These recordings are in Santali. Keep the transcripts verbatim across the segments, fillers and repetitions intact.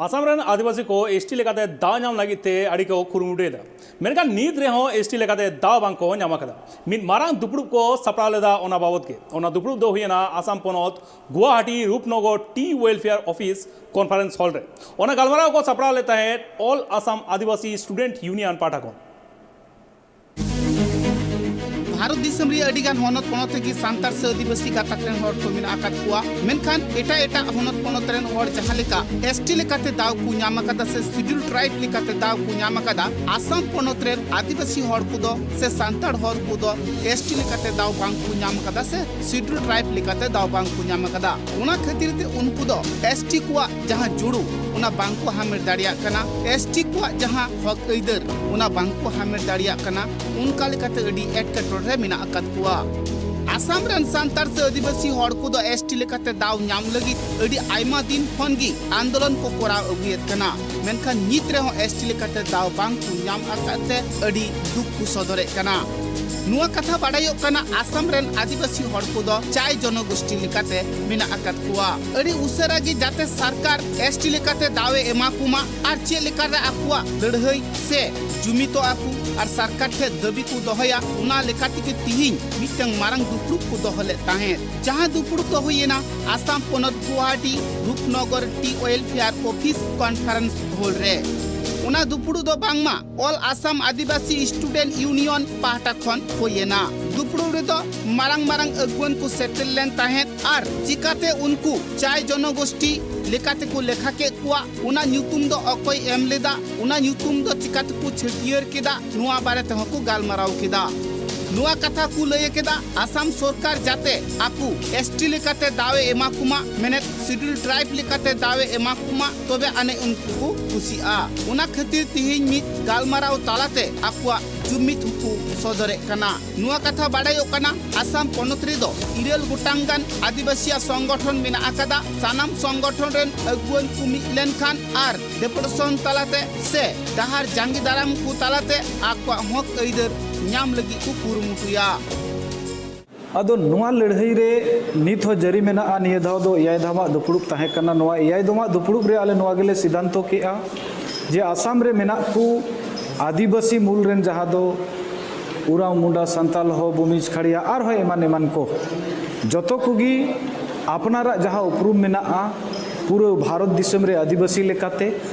ᱟᱥᱟᱢ ᱨᱮᱱ ᱟᱹᱫᱤᱵᱟᱹᱥᱤ ᱠᱚ ᱮᱥᱴᱤ ᱞᱮᱠᱟᱛᱮ ᱫᱟᱣ ᱧᱟᱢ ᱞᱟᱹᱜᱤᱫ ᱛᱮ ᱟᱹᱰᱤ ᱠᱚ ᱠᱩᱨᱩᱢᱩᱴᱩᱭᱮᱫᱟ, ᱢᱮᱱᱠᱷᱟᱱ ᱱᱤᱛ ᱨᱮᱦᱚᱸ ᱮᱥᱴᱤ ᱞᱮᱠᱟᱛᱮ ᱫᱟᱣ ᱵᱟᱝ ᱠᱚ ᱧᱟᱢ ᱟᱠᱟᱫᱟ᱾ ᱢᱤᱫ ᱢᱟᱨᱟᱝ ᱫᱩᱯᱲᱩᱵ ᱠᱚ ᱥᱟᱯᱲᱟᱣ ᱞᱮᱫᱟ ᱚᱱᱟ ᱵᱟᱵᱚᱛ ᱜᱮ᱾ ᱚᱱᱟ ᱫᱩᱯᱲᱩᱵ ᱫᱚ ᱦᱩᱭᱮᱱᱟ ᱟᱥᱟᱢ ᱯᱚᱱᱚᱛ Guwahati Rupnagar tea welfare office conference hall ᱨᱮ᱾ ᱚᱱᱟ ᱜᱟᱞᱢᱟᱨᱟᱣ ᱠᱚ ᱥᱟᱯᱲᱟᱣ ᱞᱮᱫ ᱛᱟᱦᱮᱸᱫ all Assam Adivasi student union ᱯᱟᱦᱴᱟ ᱠᱷᱚᱱ᱾ ᱵᱷᱟᱨᱚᱛ ᱫᱤᱥᱚᱢ ᱨᱮᱭᱟᱜ ᱟᱹᱰᱤ ᱜᱟᱱ ᱦᱚᱱᱚᱛ ᱯᱚᱱᱚᱛ ᱨᱮᱜᱮ ᱥᱟᱱᱛᱟᱲ ᱥᱮ ᱟᱹᱫᱤᱵᱟᱹᱥᱤ ᱜᱟᱛᱟᱠ ᱨᱮᱱ ᱦᱚᱲ ᱠᱚ ᱢᱮᱱᱟᱜ ᱟᱠᱟᱫ ᱠᱚᱣᱟ, ᱢᱮᱱᱠᱷᱟᱱ ᱮᱴᱟᱜ ᱮᱴᱟᱜ ᱦᱚᱱᱚᱛ ᱯᱚᱱᱚᱛ ᱨᱮᱱ ᱦᱚᱲ ᱡᱟᱦᱟᱸ ᱞᱮᱠᱟ ᱮᱥᱴᱤ ᱞᱮᱠᱟᱛᱮ ᱫᱟᱣ ᱠᱚ ᱧᱟᱢ ᱟᱠᱟᱫᱟ ᱥᱮ ᱥᱤᱰᱩᱞ ᱴᱨᱟᱭᱤᱵ ᱞᱮᱠᱟᱛᱮ ᱫᱟᱣ ᱠᱚ ᱧᱟᱢ ᱟᱠᱟᱫᱟ, ᱟᱥᱟᱢ ᱯᱚᱱᱚᱛ ᱨᱮᱱ ᱟᱹᱫᱤᱵᱟᱹᱥᱤ ᱦᱚᱲ ᱠᱚᱫᱚ ᱥᱮ ᱥᱟᱱᱛᱟᱲ ᱦᱚᱲ ᱠᱚᱫᱚ ᱮᱥᱴᱤ ᱞᱮᱠᱟᱛᱮ ᱫᱟᱣ ᱵᱟᱝ ᱠᱚ ᱧᱟᱢ ᱟᱠᱟᱫᱟ ᱥᱮ ᱥᱤᱰᱩᱞ ᱴᱨᱟᱭᱤᱵ ᱞᱮᱠᱟᱛᱮ ᱫᱟᱣ ᱵᱟᱝ ᱠᱚ ᱧᱟᱢ ᱟᱠᱟᱫᱟ᱾ ᱚᱱᱟ ᱠᱷᱟᱹᱛᱤᱨ ᱛᱮ ᱩᱱᱠᱩ ᱫᱚ ᱮᱥᱴᱤ ᱠᱚᱣᱟᱜ ᱡᱟᱦᱟᱸ ᱡᱩᱲᱩ, ᱚᱱᱟ ᱵᱟᱝ ᱠᱚ ᱦᱟᱢᱮᱴ ᱫᱟᱲᱮᱭᱟᱜ ᱠᱟᱱᱟ᱾ ᱮᱥᱴᱤ ᱠᱚᱣᱟᱜ ᱡᱟᱦᱟᱸ ᱦᱚᱠ ᱟᱹᱭᱫᱟᱹᱨ, ᱚᱱᱟ ᱵᱟᱝ ᱠᱚ ᱦᱟᱢᱮᱴ ᱫᱟᱲᱮᱭᱟᱜ ᱠᱟᱱᱟ᱾ ᱚᱱᱠᱟ ᱞᱮᱠᱟᱛᱮ ᱟᱹᱰᱤ ᱮᱴᱠᱮᱴᱚᱬᱮ ᱨᱮ ᱢᱮᱱᱟᱜ ᱟᱠᱟᱫ ᱠᱚᱣᱟ᱾ ᱟᱥᱟᱢ ᱨᱮᱱ ᱥᱟᱱᱛᱟᱲ ᱥᱮ ᱟᱹᱫᱤᱵᱟᱹᱥᱤ ᱦᱚᱲ ᱠᱚᱫᱚ ᱮᱥᱴᱤ ᱞᱮᱠᱟᱛᱮ ᱫᱟᱣ ᱧᱟᱢ ᱞᱟᱹᱜᱤᱫ ᱟᱹᱰᱤ ᱟᱭᱢᱟ ᱫᱤᱱ ᱠᱷᱚᱱ ᱜᱮ ᱟᱱᱫᱳᱞᱚᱱ ᱠᱚ ᱠᱚᱨᱟᱣ ᱟᱹᱜᱩᱭᱮᱫ ᱠᱟᱱᱟ, ᱢᱮᱱᱠᱷᱟᱱ ᱱᱤᱛ ᱨᱮᱦᱚᱸ ᱮᱥᱴᱤ ᱞᱮᱠᱟᱛᱮ ᱫᱟᱣ ᱵᱟᱝ ᱠᱚ ᱧᱟᱢ ᱟᱠᱟᱫ ᱛᱮ ᱟᱹᱰᱤ ᱫᱩᱠ ᱠᱚ ᱥᱚᱫᱚᱨᱮᱫ ᱠᱟᱱᱟ᱾ ᱱᱚᱣᱟ ᱠᱟᱛᱷᱟ ᱵᱟᱰᱟᱭᱚᱜ ᱠᱟᱱᱟ, ᱟᱥᱟᱢ ᱨᱮᱱ ᱟᱹᱫᱤᱵᱟᱹᱥᱤ ᱦᱚᱲ ᱠᱚᱫᱚ ᱪᱟᱭ ᱡᱚᱱᱚᱜᱳᱥᱴᱤ ᱞᱮᱠᱟᱛᱮ ᱢᱮᱱᱟᱜ ᱟᱠᱟᱫ ᱠᱚᱣᱟ᱾ ᱟᱹᱰᱤ ᱩᱥᱟᱹᱨᱟ ᱜᱮ ᱡᱟᱛᱮ ᱥᱚᱨᱠᱟᱨ ᱮᱥᱴᱤ ᱞᱮᱠᱟᱛᱮ ᱫᱟᱣ ᱮ ᱮᱢᱟ ᱠᱚᱢᱟ ᱟᱨ ᱪᱮᱫ ᱞᱮᱠᱟᱨᱮ ᱟᱠᱚᱣᱟᱜ ᱞᱟᱹᱲᱦᱟᱹᱭ ᱥᱮ ᱡᱩᱢᱤᱫᱚᱜ ᱟᱠᱚ ᱟᱨ ᱥᱚᱨᱠᱟᱨ ᱴᱷᱮᱱ ᱫᱟᱹᱵᱤ ᱠᱚ ᱫᱚᱦᱚᱭᱟ, ᱚᱱᱟ ᱞᱮᱠᱟ ᱛᱮᱜᱮ ᱛᱤᱦᱤᱧ ᱢᱤᱫᱴᱟᱝ ᱢᱟᱨᱟᱝ ᱫᱩᱯᱲᱩᱵ ᱠᱚ ᱫᱚᱦᱚ ᱞᱮᱫ ᱛᱟᱦᱮᱸᱫ᱾ ᱡᱟᱦᱟᱸ ᱫᱩᱯᱲᱩᱵ ᱫᱚ ᱦᱩᱭᱮᱱᱟ ᱟᱥᱟᱢ ᱯᱚᱱᱚᱛ Guwahati Rupnagar tea welfare office conference hall ᱨᱮ᱾ ᱚᱱᱟ ᱫᱩᱯᱲᱩᱵ ᱫᱚ ᱵᱟᱝᱢᱟ all Assam Adivasi student union ᱯᱟᱦᱴᱟ ᱠᱷᱚᱱ ᱦᱩᱭᱮᱱᱟ᱾ ᱫᱩᱯᱲᱩᱵ ᱨᱮᱫᱚ ᱢᱟᱨᱟᱝ ᱢᱟᱨᱟᱝ ᱟᱹᱜᱩᱣᱟᱹᱱ ᱠᱚ ᱥᱮᱴᱮᱨ ᱞᱮᱱ ᱛᱟᱦᱮᱸᱫ ᱟᱨ ᱪᱤᱠᱟᱛᱮ ᱩᱱᱠᱩ ᱪᱟᱭ ᱡᱚᱱᱚᱜᱳᱥᱴᱤ ᱞᱮᱠᱟᱛᱮᱠᱚ ᱞᱮᱠᱷᱟ ᱠᱮᱫ ᱠᱚᱣᱟ, ᱚᱱᱟ ᱧᱩᱛᱩᱢ ᱫᱚ ᱚᱠᱚᱭ ᱮᱢ ᱞᱮᱫᱟ, ᱚᱱᱟ ᱧᱩᱛᱩᱢ ᱫᱚ ᱪᱤᱠᱟᱛᱮᱠᱚ ᱪᱷᱟᱹᱴᱭᱟᱹᱨ ᱠᱮᱫᱟ, ᱱᱚᱣᱟ ᱵᱟᱨᱮ ᱛᱮᱦᱚᱸ ᱠᱚ ᱜᱟᱞᱢᱟᱨᱟᱣ ᱠᱮᱫᱟ᱾ ᱱᱚᱣᱟ ᱠᱟᱛᱷᱟ ᱠᱚ ᱞᱟᱹᱭ ᱠᱮᱫᱟ, ᱟᱥᱟᱢ ᱥᱚᱨᱠᱟᱨ ᱡᱟᱛᱮ ᱟᱠᱚ ᱮᱥᱴᱤ ᱞᱮᱠᱟᱛᱮ ᱫᱟᱣ ᱮ ᱮᱢᱟ ᱠᱚᱢᱟ, ᱢᱮᱱᱮᱫ ᱥᱤᱰᱩᱞ ᱴᱨᱟᱭᱤᱵ ᱞᱮᱠᱟᱛᱮ ᱫᱟᱣ ᱮ ᱮᱢᱟ ᱠᱚᱢᱟ, ᱛᱚᱵᱮ ᱟᱹᱱᱤᱡ ᱩᱱᱠᱩ ᱠᱚ ᱠᱩᱥᱤᱜᱼᱟ᱾ ᱚᱱᱟ ᱠᱷᱟᱹᱛᱤᱨ ᱛᱤᱦᱤᱧ ᱢᱤᱫ ᱜᱟᱞᱢᱟᱨᱟᱣ ᱛᱟᱞᱟᱛᱮ ᱟᱠᱚᱣᱟᱜ ᱡᱩᱢᱤᱫ ᱦᱚᱸᱠᱚ ᱥᱚᱫᱚᱨᱮᱫ ᱠᱟᱱᱟ᱾ ᱱᱚᱣᱟ ᱠᱟᱛᱷᱟ ᱵᱟᱰᱟᱭᱚᱜ ᱠᱟᱱᱟ, ᱟᱥᱟᱢ ᱯᱚᱱᱚᱛ ᱨᱮᱫᱚ ᱤᱨᱟᱹᱞ ᱜᱚᱴᱟᱝ ᱜᱟᱱ ᱟᱹᱫᱤᱵᱟᱹᱥᱤᱭᱟᱜ ᱥᱚᱝᱜᱚᱴᱷᱚᱱ ᱢᱮᱱᱟᱜ ᱟᱠᱟᱫᱟ᱾ ᱥᱟᱱᱟᱢ ᱥᱚᱝᱜᱚᱴᱷᱚᱱ ᱨᱮᱱ ᱟᱹᱜᱩᱣᱟᱹᱱ ᱠᱚ ᱢᱤᱫ ᱞᱮᱱᱠᱷᱟᱱ ᱟᱨ ᱰᱮᱯᱩᱴᱮᱥᱚᱱ ᱛᱟᱞᱟᱛᱮ ᱥᱮ ᱰᱟᱦᱟᱨ ᱡᱟᱸᱜᱮ ᱫᱟᱨᱟᱢ ᱠᱚ ᱛᱟᱞᱟᱛᱮ ᱟᱠᱚᱣᱟᱜ ᱦᱚᱠ ᱟᱹᱭᱫᱟᱹᱨ ᱧᱟᱢ ᱞᱟᱹᱜᱤᱫ ᱠᱚ ᱠᱩᱨᱩᱢᱩᱴᱩᱭᱟ᱾ ᱟᱫᱚ ᱱᱚᱣᱟ ᱞᱟᱹᱲᱦᱟᱹᱭ ᱨᱮ ᱱᱤᱛ ᱦᱚᱸ ᱡᱟᱹᱨᱤ ᱢᱮᱱᱟᱜᱼᱟ᱾ ᱱᱤᱭᱟᱹ ᱫᱷᱟᱣ ᱫᱚ ᱮᱭᱟᱭ ᱫᱷᱟᱣᱟᱜ ᱫᱩᱯᱲᱩᱵ ᱛᱟᱦᱮᱸ ᱠᱟᱱᱟ᱾ ᱱᱚᱣᱟ ᱮᱭᱟᱭ ᱫᱷᱟᱣᱟᱜ ᱫᱩᱯᱲᱩᱵ ᱨᱮ ᱟᱞᱮ ᱱᱚᱣᱟ ᱜᱮᱞᱮ ᱥᱤᱫᱷᱟᱱᱛᱚ ᱠᱮᱜᱼᱟ ᱡᱮ ᱟᱥᱟᱢ ᱨᱮ ᱢᱮᱱᱟᱜ ᱠᱚ ᱟᱹᱫᱤᱵᱟᱹᱥᱤ ᱢᱩᱞ ᱨᱮᱱ, ᱡᱟᱦᱟᱸ ᱫᱚ ᱩᱨᱟᱣ, ᱢᱩᱱᱰᱟ, ᱥᱟᱱᱛᱟᱞ, ᱦᱳ, ᱵᱷᱩᱢᱤᱡᱽ, ᱠᱷᱟᱲᱤᱭᱟ, ᱟᱨᱦᱚᱸ ᱮᱢᱟᱱ ᱮᱢᱟᱱ ᱠᱚ, ᱡᱚᱛᱚ ᱠᱚᱜᱮ ᱟᱯᱱᱟᱨᱟᱜ ᱡᱟᱦᱟᱸ ᱩᱯᱨᱩᱢ ᱢᱮᱱᱟᱜᱼᱟ, ᱯᱩᱨᱟᱹ ᱵᱷᱟᱨᱚᱛ ᱫᱤᱥᱚᱢ ᱨᱮ ᱟᱹᱫᱤᱵᱟᱹᱥᱤ ᱞᱮᱠᱟᱛᱮ,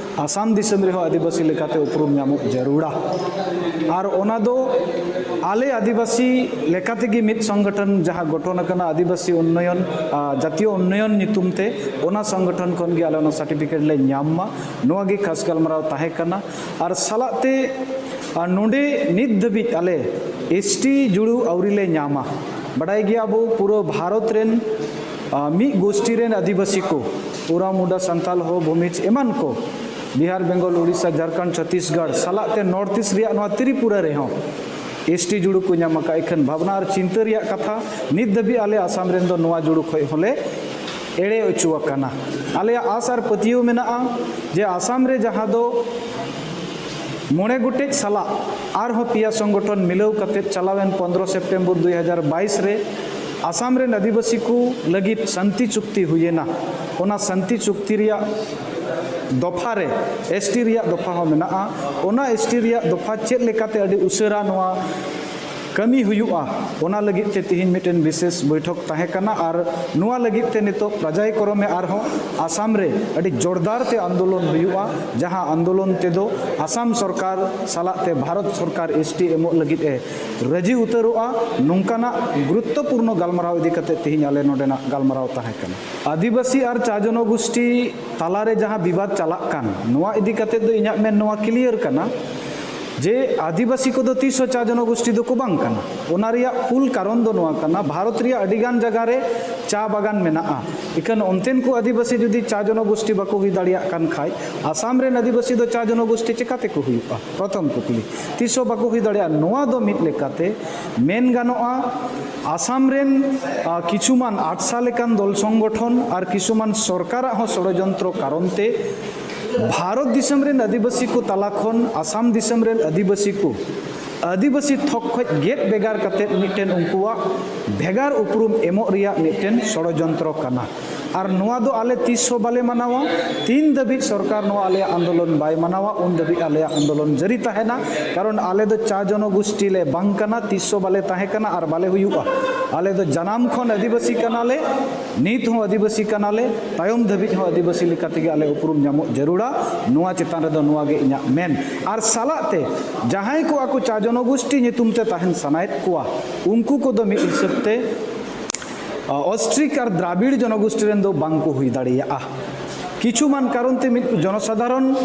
ᱟᱥᱟᱢ ᱫᱤᱥᱚᱢ ᱨᱮᱦᱚᱸ ᱟᱹᱫᱤᱵᱟᱹᱥᱤ ᱞᱮᱠᱟᱛᱮ ᱩᱯᱨᱩᱢ ᱧᱟᱢᱚᱜ ᱡᱟᱹᱨᱩᱲᱟ᱾ ᱟᱨ ᱚᱱᱟ ᱫᱚ ᱟᱞᱮ ᱟᱹᱫᱤᱵᱟᱹᱥᱤ ᱞᱮᱠᱟ ᱛᱮᱜᱮ ᱢᱤᱫ ᱥᱚᱝᱜᱚᱴᱷᱚᱱ ᱡᱟᱦᱟᱸ ᱜᱚᱴᱷᱚᱱ ᱟᱠᱟᱱᱟ, ᱟᱹᱫᱤᱵᱟᱹᱥᱤ ᱩᱱᱱᱚᱭᱚᱱ, ᱟ, ᱡᱟᱛᱤᱭᱚ ᱩᱱᱱᱚᱭᱚᱱ ᱧᱩᱛᱩᱢ ᱛᱮ, ᱚᱱᱟ ᱥᱚᱝᱜᱚᱴᱷᱚᱱ ᱠᱷᱚᱱ ᱜᱮ ᱟᱞᱮ ᱚᱱᱟ ᱥᱟᱨᱴᱤᱯᱷᱤᱠᱮᱴ ᱞᱮ ᱧᱟᱢ ᱢᱟ, ᱱᱚᱣᱟ ᱜᱮ ᱠᱷᱟᱥ ᱜᱟᱞᱢᱟᱨᱟᱣ ᱛᱟᱦᱮᱸ ᱠᱟᱱᱟ᱾ ᱟᱨ ᱥᱟᱞᱟᱜ ᱛᱮ, ᱟᱨ ᱱᱚᱰᱮ ᱱᱤᱛ ᱫᱷᱟᱹᱵᱤᱡ ᱟᱞᱮ ᱮᱥ ᱴᱤ ᱡᱩᱲᱩ ᱟᱹᱣᱨᱤ ᱞᱮ ᱧᱟᱢᱟ᱾ ᱵᱟᱰᱟᱭ ᱜᱮᱭᱟ ᱵᱚ, ᱯᱩᱨᱟᱹ ᱵᱷᱟᱨᱚᱛ ᱨᱮᱱ, ᱟ, ᱢᱤᱫ ᱜᱳᱥᱴᱤ ᱨᱮᱱ ᱟᱹᱫᱤᱵᱟᱹᱥᱤ ᱠᱚ, ᱩᱨᱟᱣ, ᱢᱩᱱᱰᱟ, ᱥᱟᱱᱛᱟᱞ, ᱦᱳ, ᱵᱷᱩᱢᱤᱡᱽ ᱮᱢᱟᱱ ᱠᱚ, ᱵᱤᱦᱟᱨ, ᱵᱮᱝᱜᱚᱞ, ᱩᱲᱤᱥᱥᱟ, ᱡᱷᱟᱲᱠᱷᱚᱸᱰ, ᱪᱷᱚᱛᱤᱥᱜᱚᱲ, ᱥᱟᱞᱟᱜ ᱛᱮ ᱱᱚᱨᱛᱷ ᱤᱥᱴ ᱨᱮᱭᱟᱜ ᱱᱚᱣᱟ ᱛᱨᱤᱯᱩᱨᱟ ᱨᱮᱦᱚᱸ ᱮᱥ ᱴᱤ ᱡᱩᱲᱩ ᱠᱚ ᱧᱟᱢ ᱟᱠᱟᱫ᱾ ᱤᱠᱷᱟᱹᱱ ᱵᱷᱟᱵᱽᱱᱟ ᱟᱨ ᱪᱤᱱᱛᱟᱹ ᱨᱮᱭᱟᱜ ᱠᱟᱛᱷᱟ, ᱱᱤᱛ ᱫᱷᱟᱹᱵᱤᱡ ᱟᱞᱮ ᱟᱥᱟᱢ ᱨᱮᱱ ᱫᱚ ᱱᱚᱣᱟ ᱡᱩᱲᱩ ᱠᱷᱚᱱ ᱦᱚᱸᱞᱮ ᱮᱲᱮ ᱦᱚᱪᱚ ᱟᱠᱟᱱᱟ᱾ ᱟᱞᱮᱭᱟᱜ ᱟᱥ ᱟᱨ ᱯᱟᱹᱛᱭᱟᱹᱣ ᱢᱮᱱᱟᱜᱼᱟ ᱡᱮ ᱟᱥᱟᱢ ᱨᱮ ᱡᱟᱦᱟᱸ ᱫᱚ ᱢᱚᱬᱮ ᱜᱚᱴᱮᱡ ᱥᱟᱞᱟᱜ ᱟᱨᱦᱚᱸ ᱯᱮᱭᱟ ᱥᱚᱝᱜᱚᱴᱷᱚᱱ ᱢᱤᱞᱟᱹᱣ ᱠᱟᱛᱮ ᱪᱟᱞᱟᱣᱮᱱ ᱯᱚᱱᱫᱽᱨᱚ ᱥᱮᱯᱴᱮᱢᱵᱚᱨ ᱫᱩ ᱦᱟᱡᱟᱨ ᱵᱟᱭᱤᱥ ᱨᱮ ᱟᱥᱟᱢ ᱨᱮᱱ ᱟᱹᱫᱤᱵᱟᱹᱥᱤ ᱠᱚ ᱞᱟᱹᱜᱤᱫ ᱥᱟᱱᱛᱤ ᱪᱩᱠᱛᱤ ᱦᱩᱭᱮᱱᱟ᱾ ᱚᱱᱟ ᱥᱟᱱᱛᱤ ᱪᱩᱠᱛᱤ ᱨᱮᱭᱟᱜ ᱫᱚᱯᱷᱟ ᱨᱮ ᱮᱥ ᱴᱤ ᱨᱮᱭᱟᱜ ᱫᱚᱯᱷᱟ ᱦᱚᱸ ᱢᱮᱱᱟᱜᱼᱟ᱾ ᱚᱱᱟ ᱮᱥ ᱴᱤ ᱨᱮᱭᱟᱜ ᱫᱚᱯᱷᱟ ᱪᱮᱫ ᱞᱮᱠᱟᱛᱮ ᱟᱹᱰᱤ ᱩᱥᱟᱹᱨᱟ ᱱᱚᱣᱟ ᱠᱟᱹᱢᱤ ᱦᱩᱭᱩᱜᱼᱟ, ᱚᱱᱟ ᱞᱟᱹᱜᱤᱫ ᱛᱮ ᱛᱤᱦᱤᱧ ᱢᱤᱫᱴᱮᱱ ᱵᱤᱥᱮᱥ ᱵᱳᱭᱴᱷᱚᱠ ᱛᱟᱦᱮᱸ ᱠᱟᱱᱟ᱾ ᱟᱨ ᱱᱚᱣᱟ ᱞᱟᱹᱜᱤᱫ ᱛᱮ ᱱᱤᱛᱚᱜ ᱯᱨᱟᱡᱟᱭ ᱠᱨᱚᱢᱮ ᱟᱨᱦᱚᱸ ᱟᱥᱟᱢ ᱨᱮ ᱟᱹᱰᱤ ᱡᱳᱨᱫᱟᱨ ᱛᱮ ᱟᱱᱫᱳᱞᱚᱱ ᱦᱩᱭᱩᱜᱼᱟ, ᱡᱟᱦᱟᱸ ᱟᱱᱫᱳᱞᱚᱱ ᱛᱮᱫᱚ ᱟᱥᱟᱢ ᱥᱚᱨᱠᱟᱨ ᱥᱟᱞᱟᱜ ᱛᱮ ᱵᱷᱟᱨᱚᱛ ᱥᱚᱨᱠᱟᱨ ᱮᱥ ᱴᱤ ᱮᱢᱚᱜ ᱞᱟᱹᱜᱤᱫ ᱮ ᱨᱟᱹᱡᱤ ᱩᱛᱟᱹᱨᱚᱜᱼᱟ᱾ ᱱᱚᱝᱠᱟᱱᱟᱜ ᱜᱩᱨᱩᱛᱛᱚᱯᱩᱨᱱᱚ ᱜᱟᱞᱢᱟᱨᱟᱣ ᱤᱫᱤ ᱠᱟᱛᱮ ᱛᱤᱦᱤᱧ ᱟᱞᱮ ᱱᱚᱰᱮᱱᱟᱜ ᱜᱟᱞᱢᱟᱨᱟᱣ ᱛᱟᱦᱮᱸ ᱠᱟᱱᱟ᱾ ᱟᱹᱫᱤᱵᱟᱹᱥᱤ ᱟᱨ ᱪᱟ ᱡᱚᱱᱚᱜᱳᱥᱴᱤ ᱛᱟᱞᱟᱨᱮ ᱡᱟᱦᱟᱸ ᱵᱤᱵᱟᱫ ᱪᱟᱞᱟᱜ ᱠᱟᱱ, ᱱᱚᱣᱟ ᱤᱫᱤ ᱠᱟᱛᱮ ᱫᱚ ᱤᱧᱟᱹᱜ ᱢᱮᱱ ᱱᱚᱣᱟ ᱠᱞᱤᱭᱟᱨ ᱠᱟᱱᱟ ᱡᱮ ᱟᱹᱫᱤᱵᱟᱹᱥᱤ ᱠᱚᱫᱚ ᱛᱤᱥ ᱦᱚᱸ ᱪᱟ ᱡᱚᱱᱚᱜᱳᱥᱴᱤ ᱫᱚᱠᱚ ᱵᱟᱝ ᱠᱟᱱᱟ᱾ ᱚᱱᱟ ᱨᱮᱭᱟᱜ ᱢᱩᱞ ᱠᱟᱨᱚᱱ ᱫᱚ ᱱᱚᱣᱟ ᱠᱟᱱᱟ, ᱵᱷᱟᱨᱚᱛ ᱨᱮᱭᱟᱜ ᱟᱹᱰᱤ ᱜᱟᱱ ᱡᱟᱭᱜᱟ ᱨᱮ ᱪᱟ ᱵᱟᱜᱟᱱ ᱢᱮᱱᱟᱜᱼᱟ᱾ ᱤᱠᱷᱟᱹᱱ ᱚᱱᱛᱮᱱ ᱠᱚ ᱟᱹᱫᱤᱵᱟᱹᱥᱤ ᱡᱩᱫᱤ ᱪᱟ ᱡᱚᱱᱚᱜᱳᱥᱴᱤ ᱵᱟᱠᱚ ᱦᱩᱭ ᱫᱟᱲᱮᱭᱟᱜ ᱠᱟᱱ ᱠᱷᱟᱡ, ᱟᱥᱟᱢ ᱨᱮᱱ ᱟᱹᱫᱤᱵᱟᱹᱥᱤ ᱫᱚ ᱪᱟ ᱡᱚᱱᱚᱜᱳᱥᱴᱤ ᱪᱮᱠᱟ ᱛᱮᱠᱚ ᱦᱩᱭᱩᱜᱼᱟ? ᱯᱨᱚᱛᱷᱚᱢ ᱠᱩᱠᱞᱤ, ᱛᱤᱥ ᱦᱚᱸ ᱵᱟᱠᱚ ᱦᱩᱭ ᱫᱟᱲᱮᱭᱟᱜᱼᱟ᱾ ᱱᱚᱣᱟ ᱫᱚ ᱢᱤᱫ ᱞᱮᱠᱟᱛᱮ ᱢᱮᱱ ᱜᱟᱱᱚᱜᱼᱟ, ᱟᱥᱟᱢ ᱨᱮᱱ, ᱟ, ᱠᱤᱪᱷᱩᱢᱟᱱ ᱟᱴᱥᱟ ᱞᱮᱠᱟᱱ ᱫᱚᱞ ᱥᱚᱝᱜᱚᱴᱷᱚᱱ ᱟᱨ ᱠᱤᱪᱷᱩᱢᱟᱱ ᱥᱚᱨᱠᱟᱨᱟᱜ ᱦᱚᱸ ᱥᱚᱲᱚᱡᱚᱱᱛᱨᱚ ᱠᱟᱨᱚᱱ ᱛᱮ ᱵᱷᱟᱨᱚᱛ ᱫᱤᱥᱚᱢ ᱨᱮᱱ ᱟᱹᱫᱤᱵᱟᱹᱥᱤ ᱠᱚ ᱛᱟᱞᱟ ᱠᱷᱚᱱ ᱟᱥᱟᱢ ᱫᱤᱥᱚᱢ ᱨᱮᱱ ᱟᱹᱫᱤᱵᱟᱹᱥᱤ ᱠᱚ ᱟᱹᱫᱤᱵᱟᱹᱥᱤ ᱛᱷᱚᱠ ᱠᱷᱚᱱ ᱜᱮᱫ ᱵᱷᱮᱜᱟᱨ ᱠᱟᱛᱮ ᱢᱤᱫᱴᱮᱱ ᱩᱱᱠᱩᱣᱟᱜ ᱵᱷᱮᱜᱟᱨ ᱩᱯᱨᱩᱢ ᱮᱢᱚᱜ ᱨᱮᱭᱟᱜ ᱢᱤᱫᱴᱮᱱ ᱥᱚᱲᱚᱡᱚᱱᱛᱨᱚ ᱠᱟᱱᱟ᱾ ᱟᱨ ᱱᱚᱣᱟ ᱫᱚ ᱟᱞᱮ ᱛᱤᱥ ᱦᱚᱸ ᱵᱟᱞᱮ ᱢᱟᱱᱟᱣᱟ᱾ ᱛᱤᱱ ᱫᱷᱟᱹᱵᱤᱡ ᱥᱚᱨᱠᱟᱨ ᱱᱚᱣᱟ ᱟᱞᱮᱭᱟᱜ ᱟᱱᱫᱳᱞᱚᱱ ᱵᱟᱭ ᱢᱟᱱᱟᱣᱟ, ᱩᱱ ᱫᱷᱟᱹᱵᱤᱡ ᱟᱞᱮᱭᱟᱜ ᱟᱱᱫᱳᱞᱚᱱ ᱡᱟᱹᱨᱤ ᱛᱟᱦᱮᱱᱟ᱾ ᱠᱟᱨᱚᱱ ᱟᱞᱮ ᱫᱚ ᱪᱟ ᱡᱚᱱᱚᱜᱳᱥᱴᱤ ᱞᱮ ᱵᱟᱝ ᱠᱟᱱᱟ, ᱛᱤᱥ ᱦᱚᱸ ᱵᱟᱞᱮ ᱛᱟᱦᱮᱸ ᱠᱟᱱᱟ ᱟᱨ ᱵᱟᱞᱮ ᱦᱩᱭᱩᱜᱼᱟ᱾ ᱟᱞᱮ ᱫᱚ ᱡᱟᱱᱟᱢ ᱠᱷᱚᱱ ᱟᱹᱫᱤᱵᱟᱹᱥᱤ ᱠᱟᱱᱟᱞᱮ, ᱱᱤᱛ ᱦᱚᱸ ᱟᱹᱫᱤᱵᱟᱹᱥᱤ ᱠᱟᱱᱟᱞᱮ, ᱛᱟᱭᱚᱢ ᱫᱷᱟᱹᱵᱤᱡ ᱦᱚᱸ ᱟᱹᱫᱤᱵᱟᱹᱥᱤ ᱞᱮᱠᱟ ᱛᱮᱜᱮ ᱟᱞᱮ ᱩᱯᱨᱩᱢ ᱧᱟᱢᱚᱜ ᱡᱟᱹᱨᱩᱲᱟ᱾ ᱱᱚᱣᱟ ᱪᱮᱛᱟᱱ ᱨᱮᱫᱚ ᱱᱚᱣᱟ ᱜᱮ ᱤᱧᱟᱹᱜ ᱢᱮᱱ᱾ ᱟᱨ ᱥᱟᱞᱟᱜ ᱛᱮ ᱡᱟᱦᱟᱸᱭ ᱠᱚ ᱟᱠᱚ ᱪᱟ ᱡᱚᱱᱚᱜᱳᱥᱴᱤ ᱧᱩᱛᱩᱢ ᱛᱮ ᱛᱟᱦᱮᱱ ᱥᱟᱱᱟᱭᱮᱫ ᱠᱚᱣᱟ, ᱩᱱᱠᱩ ᱠᱚᱫᱚ ᱢᱤᱫ ᱦᱤᱥᱟᱹᱵ ᱛᱮ ᱚᱥᱴᱨᱤᱠ ᱟᱨ ᱫᱨᱟᱵᱤᱲ ᱡᱚᱱᱚᱜᱳᱥᱴᱤ ᱨᱮᱱ ᱫᱚ ᱵᱟᱝ ᱠᱚ ᱦᱩᱭ ᱫᱟᱲᱮᱭᱟᱜᱼᱟ᱾ ᱠᱤᱪᱷᱩᱢᱟᱱ ᱠᱟᱨᱚᱱ ᱛᱮ ᱢᱤᱫ ᱡᱚᱱᱚᱥᱟᱫᱷᱟᱨᱚᱱ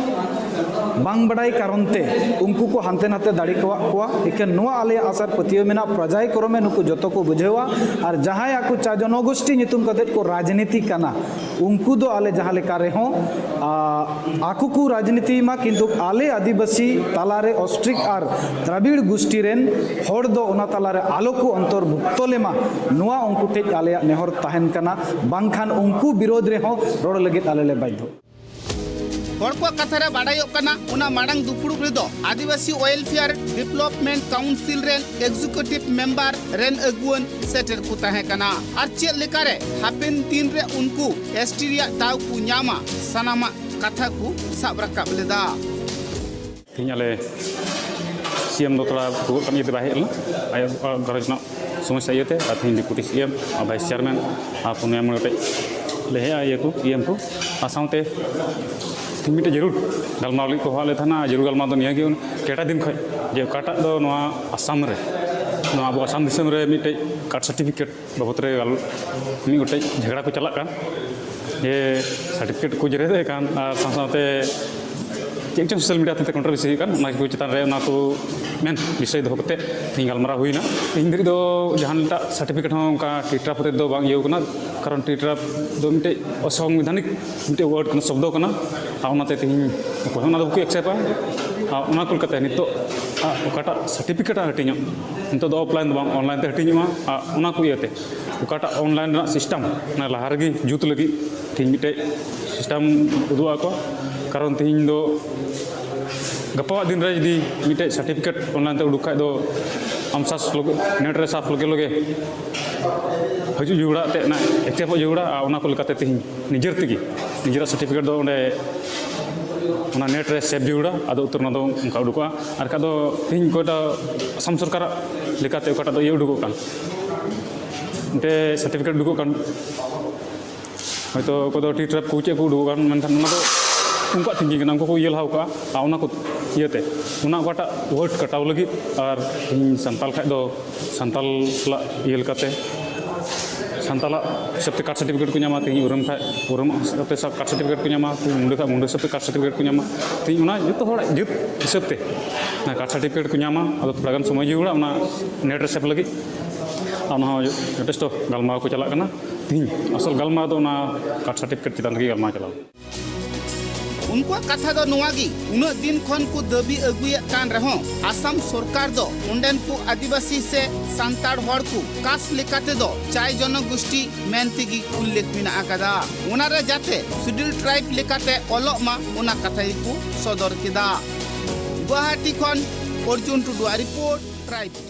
ᱵᱟᱝ ᱵᱟᱰᱟᱭ ᱠᱟᱨᱚᱱ ᱛᱮ ᱩᱱᱠᱩ ᱠᱚ ᱦᱟᱱᱛᱮ ᱱᱟᱛᱮ ᱫᱟᱲᱮ ᱠᱚᱣᱟᱜ ᱠᱚᱣᱟ᱾ ᱤᱠᱷᱟᱹᱱ ᱱᱚᱣᱟ ᱟᱞᱮᱭᱟᱜ ᱟᱥᱟ ᱟᱨ ᱯᱟᱹᱛᱭᱟᱹᱣ ᱢᱮᱱᱟᱜᱼᱟ, ᱯᱨᱚᱡᱟᱭ ᱠᱨᱚᱢᱮ ᱱᱩᱠᱩ ᱡᱚᱛᱚ ᱠᱚ ᱵᱩᱡᱷᱟᱹᱣᱟ᱾ ᱟᱨ ᱡᱟᱦᱟᱸᱭ ᱟᱠᱚ ᱪᱟ ᱡᱚᱱᱚᱜᱳᱥᱴᱤ ᱧᱩᱛᱩᱢ ᱠᱟᱛᱮ ᱠᱚ ᱨᱟᱡᱽᱱᱤᱛᱤ ᱠᱟᱱᱟ, ᱩᱱᱠᱩ ᱫᱚ ᱟᱞᱮ ᱡᱟᱦᱟᱸ ᱞᱮᱠᱟ ᱨᱮᱦᱚᱸ, ᱟ, ᱟᱠᱚ ᱠᱚ ᱨᱟᱡᱽᱱᱤᱛᱤᱭ ᱢᱟ, ᱠᱤᱱᱛᱩ ᱟᱞᱮ ᱟᱹᱫᱤᱵᱟᱹᱥᱤ ᱛᱟᱞᱟᱨᱮ ᱚᱥᱴᱨᱤᱠ ᱟᱨ ᱫᱨᱟᱵᱤᱲ ᱜᱩᱥᱴᱤ ᱨᱮᱱ ᱦᱚᱲ ᱫᱚ ᱚᱱᱟ ᱛᱟᱞᱟᱨᱮ ᱟᱞᱚ ᱠᱚ ᱚᱱᱛᱚᱨᱵᱷᱩᱠᱛᱚ ᱞᱮᱢᱟ, ᱱᱚᱣᱟ ᱩᱱᱠᱩ ᱴᱷᱮᱡ ᱟᱞᱮᱭᱟᱜ ᱱᱮᱦᱚᱨ ᱛᱟᱦᱮᱱ ᱠᱟᱱᱟ᱾ ᱵᱟᱝᱠᱷᱟᱱ ᱩᱱᱠᱩ ᱵᱤᱨᱳᱫᱷ ᱨᱮᱦᱚᱸ ᱨᱚᱲ ᱞᱟᱹᱜᱤᱫ ᱟᱞᱮ ᱞᱮ ᱵᱟᱫᱽᱫᱷᱚ᱾ ᱦᱚᱲ ᱠᱚᱣᱟᱜ ᱠᱟᱛᱷᱟ ᱨᱮ ᱵᱟᱰᱟᱭᱚᱜ ᱠᱟᱱᱟ, ᱚᱱᱟ ᱢᱟᱲᱟᱝ ᱫᱩᱯᱲᱩᱵ ᱨᱮᱫᱚ ᱟᱹᱫᱤᱵᱟᱹᱥᱤ ᱳᱭᱮᱞᱯᱷᱮᱭᱟᱨ ᱰᱮᱵᱷᱞᱚᱯᱢᱮᱱᱴ ᱠᱟᱣᱩᱱᱥᱤᱞ ᱨᱮᱱ ᱮᱠᱡᱤᱠᱩᱴᱤᱵᱷ ᱢᱮᱢᱵᱟᱨ ᱨᱮᱱ ᱟᱹᱜᱩᱣᱟᱹᱱ ᱥᱮᱴᱮᱨ ᱠᱚ ᱛᱟᱦᱮᱸ ᱠᱟᱱᱟ᱾ ᱟᱨ ᱪᱮᱫ ᱞᱮᱠᱟᱨᱮ ᱦᱟᱯᱮᱱ ᱫᱤᱱ ᱨᱮ ᱩᱱᱠᱩ ᱮᱥᱴᱤ ᱨᱮᱭᱟᱜ ᱫᱟᱣ ᱠᱚ ᱧᱟᱢᱟ, ᱥᱟᱱᱟᱢᱟᱜ ᱠᱟᱛᱷᱟ ᱠᱚ ᱥᱟᱵ ᱨᱟᱠᱟᱵ ᱞᱮᱫᱟ᱾ ᱛᱮᱦᱮᱧ ᱟᱞᱮ ᱥᱤ ᱮᱢ ᱫᱚ ᱛᱷᱚᱲᱟ ᱨᱩᱣᱟᱹᱜ ᱠᱟᱱ ᱤᱭᱟᱹᱛᱮ ᱵᱟᱭ ᱦᱮᱡ ᱞᱮᱱᱟ, ᱟᱭᱟᱜ ᱜᱷᱟᱨᱚᱸᱡᱽ ᱨᱮᱱᱟᱜ ᱥᱚᱢᱚᱥᱥᱟ ᱤᱭᱟᱹᱛᱮ᱾ ᱟᱨ ᱛᱮᱦᱮᱧ ᱰᱮᱯᱩᱴᱤ ᱥᱤ ᱮᱢ ᱟᱨ ᱵᱷᱟᱭᱤᱥ ᱪᱮᱭᱟᱨᱢᱮᱱ ᱟᱨ ᱯᱩᱱᱭᱟ ᱢᱚᱬᱮ ᱜᱚᱴᱮᱡ ᱞᱮ ᱦᱮᱡᱼᱟ ᱤᱭᱟᱹ ᱠᱚ, ᱤ ᱮᱢ ᱠᱚ᱾ ᱟᱨ ᱥᱟᱶᱛᱮ ᱛᱮᱦᱮᱧ ᱢᱤᱫᱴᱮᱡ ᱡᱟᱹᱨᱩᱲ ᱜᱟᱞᱢᱟᱨᱟᱣ ᱞᱟᱹᱜᱤᱫ ᱠᱚ ᱦᱚᱦᱚᱣᱟᱫ ᱞᱮ ᱛᱟᱦᱮᱱᱟ᱾ ᱟᱨ ᱡᱟᱹᱨᱩᱲ ᱜᱟᱞᱢᱟᱨᱟᱣ ᱫᱚ ᱱᱤᱭᱟᱹ ᱜᱮ, ᱠᱮᱴᱟ ᱫᱤᱱ ᱠᱷᱚᱡ ᱡᱮ ᱚᱠᱟᱴᱟᱜ ᱫᱚ ᱱᱚᱣᱟ ᱟᱥᱟᱢ ᱨᱮ, ᱱᱚᱣᱟ ᱟᱵᱚ ᱟᱥᱟᱢ ᱫᱤᱥᱚᱢ ᱨᱮ ᱢᱤᱫᱴᱮᱡ ᱠᱟᱥᱴ ᱥᱟᱨᱴᱤᱯᱷᱤᱠᱮᱴ ᱵᱟᱵᱚᱫ ᱨᱮ ᱜᱟᱞ-, ᱢᱤᱫ ᱜᱚᱴᱮᱡ ᱡᱷᱟᱜᱽᱲᱟ ᱠᱚ ᱪᱟᱞᱟᱜ ᱠᱟᱱ, ᱡᱮ ᱥᱟᱨᱴᱤᱯᱷᱤᱠᱮᱴ ᱠᱚ ᱡᱮᱨᱮᱫ ᱮᱫ ᱠᱟᱱ, ᱟᱨ ᱥᱟᱶ ᱥᱟᱶᱛᱮ ᱪᱮᱫ ᱪᱚᱝ ᱥᱳᱥᱟᱞ ᱢᱤᱰᱤᱭᱟ ᱦᱚᱛᱮᱛᱮ ᱠᱚᱱᱴᱨᱳᱵᱷᱟᱨᱥᱤ ᱦᱩᱭᱩᱜ ᱠᱟᱱ, ᱚᱱᱟ ᱠᱚ ᱪᱮᱛᱟᱱ ᱨᱮ, ᱚᱱᱟ ᱠᱚ ᱢᱮᱱ ᱵᱤᱥᱚᱭ ᱫᱚᱦᱚ ᱠᱟᱛᱮ ᱛᱮᱦᱮᱧ ᱜᱟᱞᱢᱟᱨᱟᱣ ᱦᱩᱭᱱᱟ᱾ ᱛᱮᱦᱮᱧ ᱫᱷᱟᱹᱨᱤᱡ ᱫᱚ ᱡᱟᱦᱟᱸᱴᱟᱜ ᱥᱟᱨᱴᱤᱯᱷᱤᱠᱮᱴ ᱦᱚᱸ ᱚᱱᱠᱟ ᱴᱤᱴᱨᱟᱯ ᱦᱚᱛᱮᱛᱮ ᱫᱚ ᱵᱟᱝ ᱤᱭᱟᱹ ᱠᱟᱱᱟ, ᱠᱟᱨᱚᱱ ᱴᱤᱴᱨᱟᱯ ᱫᱚ ᱢᱤᱫᱴᱮᱡ ᱚᱥᱟᱝᱵᱤᱫᱷᱟᱱᱤᱠ ᱢᱤᱫᱴᱮᱡ ᱣᱟᱨᱰ ᱠᱟᱱᱟ, ᱥᱚᱵᱫᱚ ᱠᱟᱱᱟ, ᱟᱨ ᱚᱱᱟᱛᱮ ᱛᱮᱦᱮᱧ ᱚᱠᱚᱭ ᱦᱚᱸ ᱚᱱᱟ ᱫᱚ ᱵᱟᱠᱚ ᱮᱠᱥᱮᱯᱴᱟ᱾ ᱟᱨ ᱚᱱᱟ ᱠᱚ ᱞᱮᱠᱟᱛᱮ ᱱᱤᱛᱚᱜ ᱟᱜ ᱚᱠᱟᱴᱟᱜ ᱥᱟᱨᱴᱤᱯᱷᱤᱠᱮᱴ ᱦᱟᱹᱴᱤᱧᱚᱜ, ᱱᱤᱛᱚᱜ ᱫᱚ ᱚᱯᱷᱞᱟᱭᱤᱱ ᱫᱚ ᱵᱟᱝ, ᱚᱱᱞᱟᱭᱤᱱ ᱛᱮ ᱦᱟᱹᱴᱤᱧᱚᱜᱼᱟ᱾ ᱟᱨ ᱚᱱᱟ ᱠᱚ ᱤᱭᱟᱹᱛᱮ ᱚᱠᱟᱴᱟᱜ ᱚᱱᱞᱟᱭᱤᱱ ᱨᱮᱱᱟᱜ ᱥᱤᱥᱴᱮᱢ, ᱚᱱᱟ ᱞᱟᱦᱟ ᱨᱮᱜᱮ ᱡᱩᱛ ᱞᱟᱹᱜᱤᱫ ᱛᱮᱦᱮᱧ ᱢᱤᱫᱴᱮᱡ ᱥᱤᱥᱴᱮᱢ ᱩᱫᱩᱜ ᱟᱠᱚ᱾ ᱠᱟᱨᱚᱱ ᱛᱮᱦᱮᱧ ᱫᱚ ᱜᱟᱯᱟᱣᱟᱜ ᱫᱤᱱ ᱨᱮ ᱡᱩᱫᱤ ᱢᱤᱫᱴᱮᱡ ᱥᱟᱨᱴᱤᱯᱷᱤᱠᱮᱴ ᱚᱱᱞᱟᱭᱤᱱ ᱛᱮ ᱩᱰᱩᱠ ᱠᱷᱟᱡ ᱫᱚ ᱟᱢ ᱥᱟᱥ ᱞᱚᱜᱮ, ᱱᱮᱴ ᱨᱮ ᱥᱟᱯ ᱞᱚᱜᱮ ᱞᱚᱜᱮ ᱦᱤᱡᱩᱜ ᱡᱟᱹᱨᱩᱲᱟ ᱛᱮ, ᱚᱱᱟ ᱮᱠᱥᱮᱯᱴᱚᱜ ᱡᱟᱹᱨᱩᱲᱟ᱾ ᱟᱨ ᱚᱱᱟ ᱠᱚ ᱞᱮᱠᱟᱛᱮ ᱛᱮᱦᱮᱧ ᱱᱤᱡᱮᱨ ᱛᱮᱜᱮ ᱱᱤᱡᱮᱨᱟᱜ ᱥᱟᱨᱴᱤᱯᱷᱤᱠᱮᱴ ᱫᱚ ᱚᱸᱰᱮ ᱚᱱᱟ ᱱᱮᱴ ᱨᱮ ᱥᱮᱵᱷ ᱡᱟᱹᱨᱩᱲᱟ᱾ ᱟᱫᱚ ᱩᱛᱟᱹᱨ ᱚᱱᱟ ᱫᱚ ᱚᱱᱠᱟ ᱩᱰᱩᱠᱚᱜᱼᱟ᱾ ᱟᱨ ᱵᱟᱠᱷᱟᱡ ᱫᱚ ᱛᱮᱦᱮᱧ ᱚᱠᱚᱭᱴᱟᱜ ᱟᱥᱟᱢ ᱥᱚᱨᱠᱟᱨᱟᱜ ᱞᱮᱠᱟᱛᱮ ᱚᱠᱟᱴᱟᱜ ᱫᱚ ᱤᱭᱟᱹ ᱩᱰᱩᱠᱚᱜ ᱠᱟᱱ, ᱢᱤᱫᱴᱮᱡ ᱥᱟᱨᱴᱤᱯᱷᱤᱠᱮᱴ ᱩᱰᱩᱠᱚᱜ ᱠᱟᱱ, ᱦᱚᱭᱛᱳ ᱚᱠᱚᱭ ᱫᱚ ᱴᱤ ᱴᱨᱟᱯ ᱠᱚ ᱪᱮᱫ ᱠᱚ ᱩᱰᱩᱠᱚᱜ ᱠᱟᱱ, ᱢᱮᱱᱠᱷᱟᱱ ᱚᱱᱟ ᱫᱚ ᱩᱱᱠᱩᱣᱟᱜ ᱛᱷᱤᱝᱠᱤᱝ ᱠᱟᱱᱟ, ᱩᱱᱠᱩ ᱠᱚ ᱤᱭᱟᱹ ᱞᱟᱦᱟ ᱠᱟᱜᱼᱟ᱾ ᱟᱨ ᱚᱱᱟ ᱠᱚ ᱤᱭᱟᱹᱛᱮ ᱚᱱᱟ ᱚᱠᱟᱴᱟᱜ ᱣᱟᱨᱰ ᱠᱟᱴᱟᱣ ᱞᱟᱹᱜᱤᱫ ᱟᱨ ᱤᱧ ᱥᱟᱱᱛᱟᱞ ᱠᱷᱟᱡ ᱫᱚ ᱥᱟᱱᱛᱟᱞ ᱥᱟᱞᱟᱜ ᱤᱭᱟᱹ ᱞᱮᱠᱟᱛᱮ ᱥᱟᱱᱛᱟᱞᱟᱜ ᱦᱤᱥᱟᱹᱵ ᱛᱮ ᱠᱟᱥᱴ ᱥᱟᱨᱴᱤᱯᱷᱤᱠᱮᱴ ᱠᱚ ᱧᱟᱢᱟ, ᱛᱮᱦᱮᱧ ᱩᱨᱟᱹᱢ ᱠᱷᱟᱡ ᱩᱨᱟᱹᱢ ᱦᱤᱥᱟᱹᱵ ᱛᱮ ᱠᱟᱥᱴ ᱥᱟᱨᱴᱤᱯᱷᱤᱠᱮᱴ ᱠᱚ ᱧᱟᱢᱟ, ᱛᱮᱦᱮᱧ ᱢᱩᱱᱰᱟᱹ ᱠᱷᱟᱡ ᱢᱩᱱᱰᱟᱹ ᱦᱤᱥᱟᱹᱵ ᱛᱮ ᱠᱟᱥᱴ ᱥᱟᱨᱴᱤᱯᱷᱤᱠᱮᱴ ᱠᱚ ᱧᱟᱢᱟ, ᱛᱮᱦᱮᱧ ᱚᱱᱟ ᱡᱚᱛᱚ ᱦᱚᱲᱟᱜ ᱡᱟᱹᱛ ᱦᱤᱥᱟᱹᱵ ᱛᱮ ᱚᱱᱟ ᱠᱟᱥᱴ ᱥᱟᱨᱴᱤᱯᱷᱤᱠᱮᱴ ᱠᱚ ᱧᱟᱢᱟ᱾ ᱟᱫᱚ ᱛᱷᱚᱲᱟ ᱜᱟᱱ ᱥᱚᱢᱚᱭ ᱡᱟᱹᱨᱩᱲᱟ ᱚᱱᱟ ᱱᱮᱴ ᱨᱮ ᱥᱮᱵᱷ ᱞᱟᱹᱜᱤᱫ᱾ ᱟᱨ ᱚᱱᱟ ᱦᱚᱸ ᱡᱚᱛᱷᱮᱥᱴᱚ ᱜᱟᱞᱢᱟᱨᱟᱣ ᱠᱚ ᱪᱟᱞᱟᱜ ᱠᱟᱱᱟ᱾ ᱛᱮᱦᱮᱧ ᱟᱥᱚᱞ ᱜᱟᱞᱢᱟᱨᱟᱣ ᱫᱚ ᱚᱱᱟ ᱠᱟᱥᱴ ᱥᱟᱨᱴᱤᱯᱷᱤᱠᱮᱴ ᱪᱮᱛᱟᱱ ᱨᱮᱜᱮ ᱜᱟᱞᱢᱟᱨᱟᱣ ᱪᱟᱞᱟᱣ᱾ ᱩᱱᱠᱩᱣᱟᱜ ᱠᱟᱛᱷᱟ ᱫᱚ ᱱᱚᱣᱟ ᱜᱮ, ᱩᱱᱟᱹᱜ ᱫᱤᱱ ᱠᱷᱚᱱ ᱠᱚ ᱫᱟᱹᱵᱤ ᱟᱹᱜᱩᱭᱮᱫ ᱠᱟᱱ ᱨᱮᱦᱚᱸ ᱟᱥᱟᱢ ᱥᱚᱨᱠᱟᱨ ᱫᱚ ᱚᱸᱰᱮᱱ ᱠᱚ ᱟᱹᱫᱤᱵᱟᱹᱥᱤ ᱥᱮ ᱥᱟᱱᱛᱟᱲ ᱦᱚᱲ ᱠᱚ ᱠᱟᱥᱴ ᱞᱮᱠᱟᱛᱮ ᱫᱚ ᱪᱟᱭ ᱡᱚᱱᱚᱜᱳᱥᱴᱤ ᱢᱮᱱ ᱛᱮᱜᱮ ᱩᱞᱞᱮᱠᱷ ᱢᱮᱱᱟᱜ ᱟᱠᱟᱫᱟ᱾ ᱚᱱᱟ ᱨᱮ ᱡᱟᱛᱮ ᱥᱤᱰᱩᱞ ᱴᱨᱟᱭᱤᱵᱽ ᱞᱮᱠᱟᱛᱮ ᱚᱞᱚᱜ ᱢᱟ, ᱚᱱᱟ ᱠᱟᱛᱷᱟ ᱜᱮᱠᱚ ᱥᱚᱫᱚᱨ ᱠᱮᱫᱟ᱾ ᱜᱩᱣᱟᱦᱟᱴᱤ ᱠᱷᱚᱱ ᱚᱨᱡᱩᱱ ᱴᱩᱰᱩᱣᱟᱜ ᱨᱤᱯᱳᱨᱴ, ᱴᱨᱟᱭᱤᱵᱽ᱾